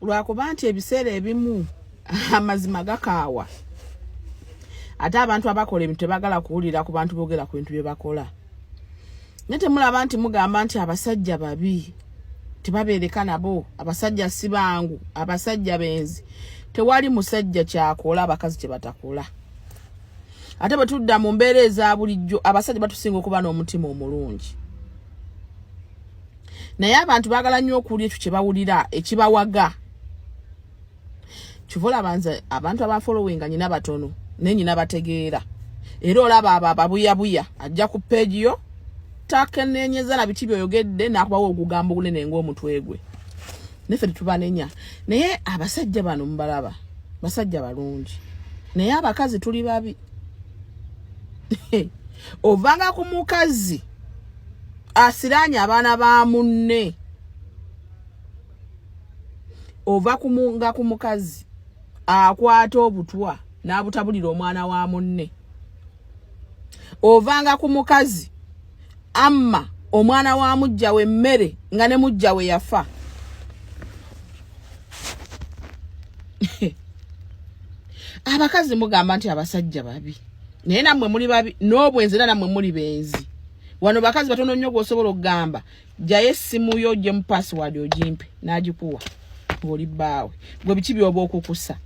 Lwakuba nti ebiseera ebimu amazima gakaawa, ate abantu abakola ebintu tebagala kuwulira ku bantu boogera ku bintu bye bakola. Naye temulaba nti mugamba nti abasajja babi, tebabeereka nabo, abasajja si bangu, abasajja benzi. Tewali musajja kyakola abakazi kye batakola. Ate bwe tudda mu mbeera eza bulijjo, abasajja batusinga okuba n'omutima omulungi, naye abantu baagala nnyo okuwulira ekyo kye bawulira ekibawaga. Kyova olaba nze abantu abafollowinga nyina batono, naye nyina bategeera. Era olaba abo ababuyabuya, ajja ku page yo takenenyeza na biki byoyogedde, n'akubawo ogugambo ogunene ng'omutwe gwe. Neffe tetubanenya, naye abasajja bano mubalaba basajja balungi, naye abakazi tuli babi. Ovanga ku mukazi asiraanye abaana ba munne, ova nga ku mukazi akwata obutwa n'abutabulira omwana wa munne, ovanga ku mukazi amma omwana wa mujja we emmere nga ne mujja we yafa. Abakazi mugamba nti abasajja babi, naye nammwe muli babi n'obwenzi, era nammwe muli benzi. Wano bakazi batono nnyo gwosobola okugamba, "Jjayo essimu yo oggyemu password ogimpe," n'agikuwa ng'oli bbaawe. Gwe biki byoba okukusa?